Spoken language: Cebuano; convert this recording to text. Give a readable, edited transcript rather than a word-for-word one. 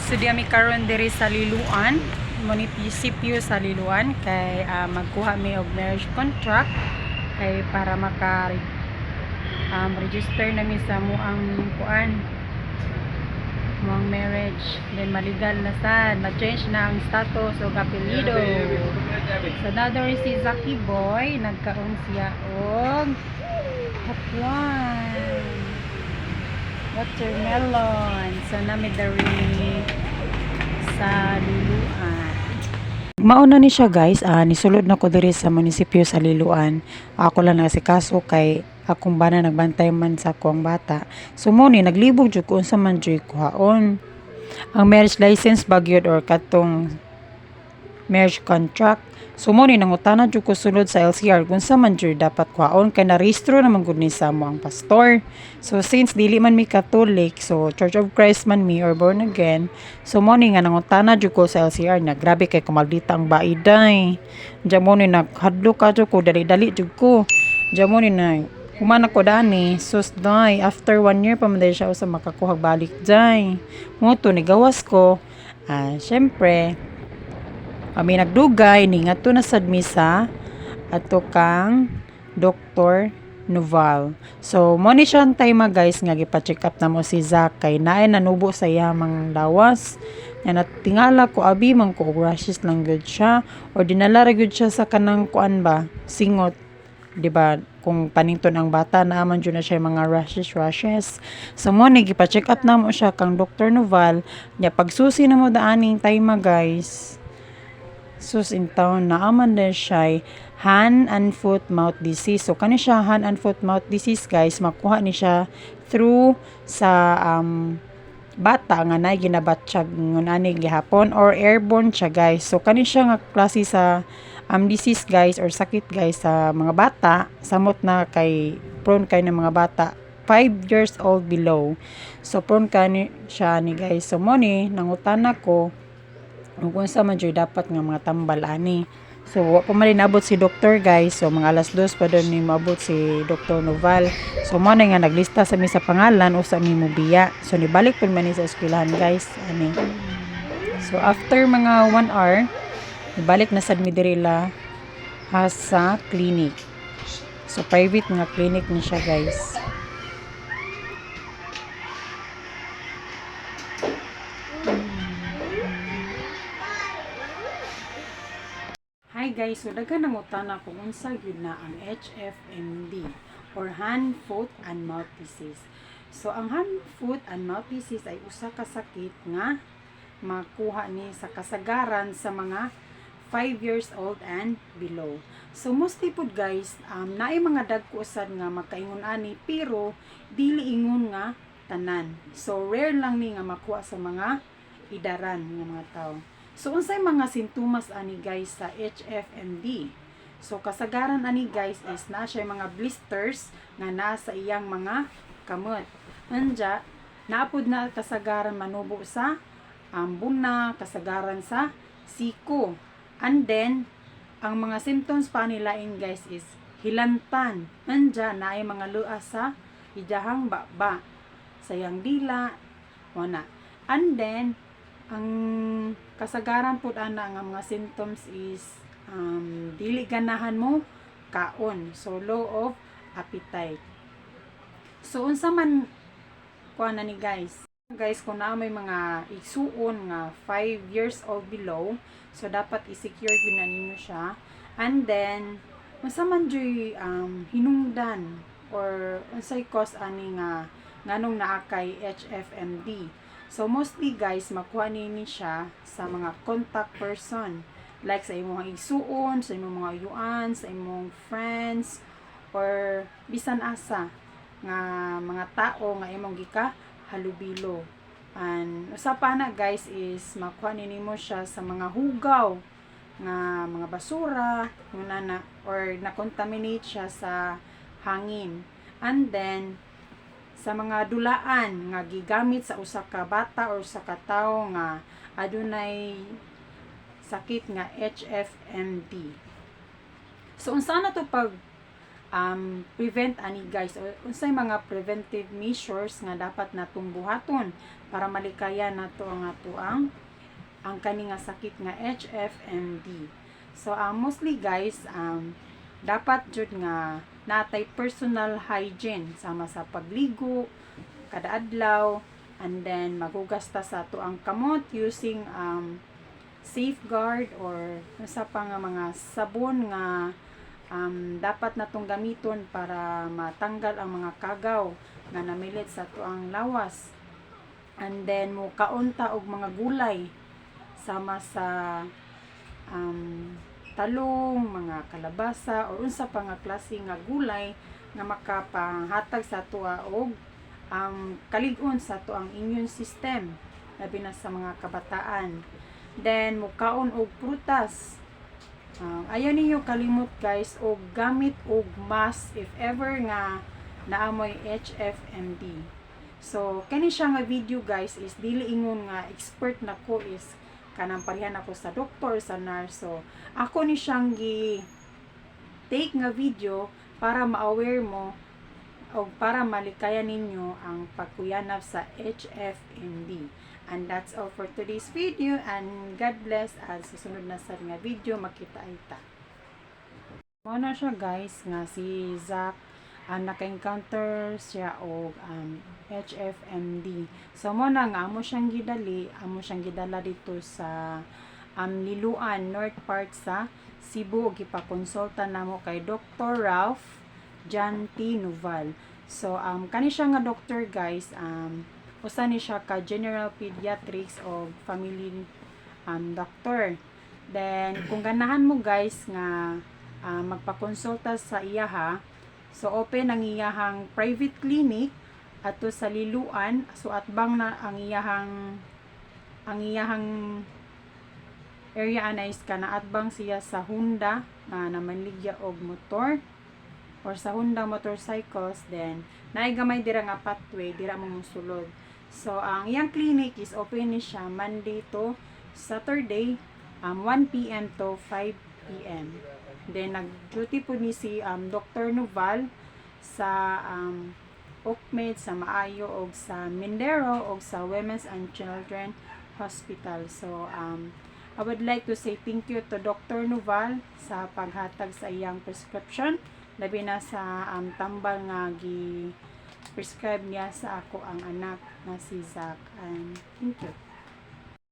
So di ami karon diri sa Liloan, munisipyo sa Liloan kay magkuha mi og marriage contract kay para maka register na mi sa among kuan, among marriage, then maligal na sad, ma-change na ang status og apelyido. So another si Zaki Boy, nagkaon siya og hapwan, watermelon. So nami diri sa Liloan. Mauna ni siya, guys, nisulod na ko diri sa munisipyo sa Liloan. Ako lang nasikaso kay akong bana nagbantay man sa akong bata. So mo ni naglibog jud ko unsa man jud kuhaon. Ang marriage license ba gyud or katong marriage contract. So mo ni nangutana jud ko sulod sa LCR kung sa man jud dapat kuhaon kay narehistro naman gud ni sa amo ang pastor. So since dili man mi Catholic, so Church of Christ man mi or born again, so mo ni nga nangutana jud ko sa LCR na grabe kay kumaldita ang baiday. Diya mo ni naghadlok ka jud ko, dali-dali jud ko. Diya mo ni na human ako dani, sus day, after one year pa man day siya usa makakuha balik day. Mo to ni gawas ko. Ah, syempre, kami nagdugay ni ngadto na sad mi sa ato kang Dr. Noval. So, mo ni siya ang time, guys, nga gipa-check up na mo si Zach kay naay nanubo sa iyang lawas. Nga natingala ko abi man ko og rashes lang gyud siya or dinala ra gyud siya sa kanang kuan ba, singot. 'Di ba? Kung panington ang bata, naa man jud na siya mga rashes rashes. So mo ni gipa-check up na mo siya kang Dr. Noval. Nya pagsusi na mo daaning time, guys. Sus in town, naaman din siya hand and foot mouth disease. So kani siya hand and foot mouth disease, guys, makuha ni siya through sa bata nga nay ginabatsyag ngun ani gihapon or airborne siya, guys. So kani siya nga klase sa disease, guys, or sakit, guys, sa mga bata, samot na kay prone kay ng mga bata 5 years old below. So prone ka ni siya ni, guys. So mo ni nangutana ko kung unsa man jud dapat nga mga tambal ani. So wa pa man nabot si doktor, guys. So mga alas 2 pa doon ni maabot si Dr. Noval. So mo na nga naglista sa mi sa pangalan usa mi mobiya. So nibalik pud man ni sa eskwelahan, guys, ani. So after mga 1 hour, nibalik na sad mi diri la ha sa clinic. So private nga clinic ni siya, guys. Hi guys, so daghan nangutana kung unsa gyud na ang HFMD or hand, foot and mouth disease. So ang hand, foot and mouth disease ay usa ka sakit nga makuha ni sa kasagaran sa mga 5 years old and below. So mostly pud, guys, naay mga dagko sad nga makaingon ani pero dili ingon nga tanan. So rare lang ni nga makuha sa mga idaran nga mga tao. So unsay mga sintomas ani, guys, sa HFMD? So kasagaran ani, guys, is naa siya mga blisters nga naa sa iyang mga kamot. Anja naapod na kasagaran manubo sa buna, kasagaran sa siko. And then ang mga symptoms pa nila in, guys, is hilantan. Anja naay mga luas sa iyahang baba, sa iyang dila, wana. And then ang kasagaran pud ana nga mga symptoms is dili ganahan mo kaon. So low of appetite. So unsa man kuan na ni, guys? Guys, kung naa may mga igsuon nga 5 years old below, so dapat i-secure gyud na ninyo siya. And then unsa man juy hinungdan or unsay cause ani nga nganong naa kay HFMD? So mostly, guys, makuha nini siya sa mga contact person like sa imong igsuon, sa imong mga uyuan, sa imong friends or bisan asa nga mga tao nga imong gika halubilo. And usa pa na, guys, is makuha ni nimo siya sa mga hugaw nga mga basura nguna na or na-contaminate siya sa hangin. And then sa mga dulaan nga gigamit sa usa ka bata or usa ka tawo nga adunay sakit nga HFMD. So unsa na to pag prevent ani, guys, o unsay mga preventive measures nga dapat natong buhaton para malikayan nato ang atoang ang kani nga sakit nga HFMD. So mostly, guys, dapat jud nga natay personal hygiene sama sa pagligo kada adlaw and then maghugas ta sa atoang kamot using Safeguard or unsa pa nga mga sabon nga dapat natong gamiton para matanggal ang mga kagaw nga namilit sa atoang lawas. And then mo kaon ta og mga gulay sama sa talong, mga kalabasa or unsa pa nga klase nga gulay nga makapahatag sa atoa og kalig-on sa atoang immune system, labi na sa mga kabataan. Then mukaon og prutas. Ayaw ninyo kalimot, guys, og gamit og mask if ever nga naa moy HFMD. So kani siya nga video, guys, is dili ingon nga expert na ko, is kanang parehan ako sa doktor, sa nurse. So ako ni siyang gi take nga video para ma-aware mo o para malikayan ninyo ang pagkuyanap sa HFMD. And that's all for today's video and God bless, at susunod na sa nga video makita ta. Mao na siya, guys, nga si Zach naka-encounter siya og HFMD. So mo na nga amo siyang gidali, amo siyang gidala dito sa Liloan, North part sa Cebu ug gipakonsulta namo kay Dr. Ralph John T. Noval. So kani siya nga doctor, guys, usa ni siya ka general pediatrics o family doctor. Then kung ganahan mo, guys, nga magpakonsulta sa iyaha, so open ang iyahang private clinic ato sa Liloan. So atbang na ang iyahang area ana is kana atbang siya sa Honda nga namaligya og motor or sa Honda motorcycles. Then naay gamay dira nga pathway, dira mo mosulod. So ang iyang clinic is open ni siya Monday to Saturday, 1 p.m. to 5 p.m. Then nag-duty po ni si Dr. Noval sa OCMED, sa Maayo og sa Mindero og sa Women's and Children Hospital. So I would like to say thank you to Dr. Noval sa paghatag sa iyang prescription, labi na sa tambal nga gi prescribe niya sa akoang anak nga si Zach, and thank you.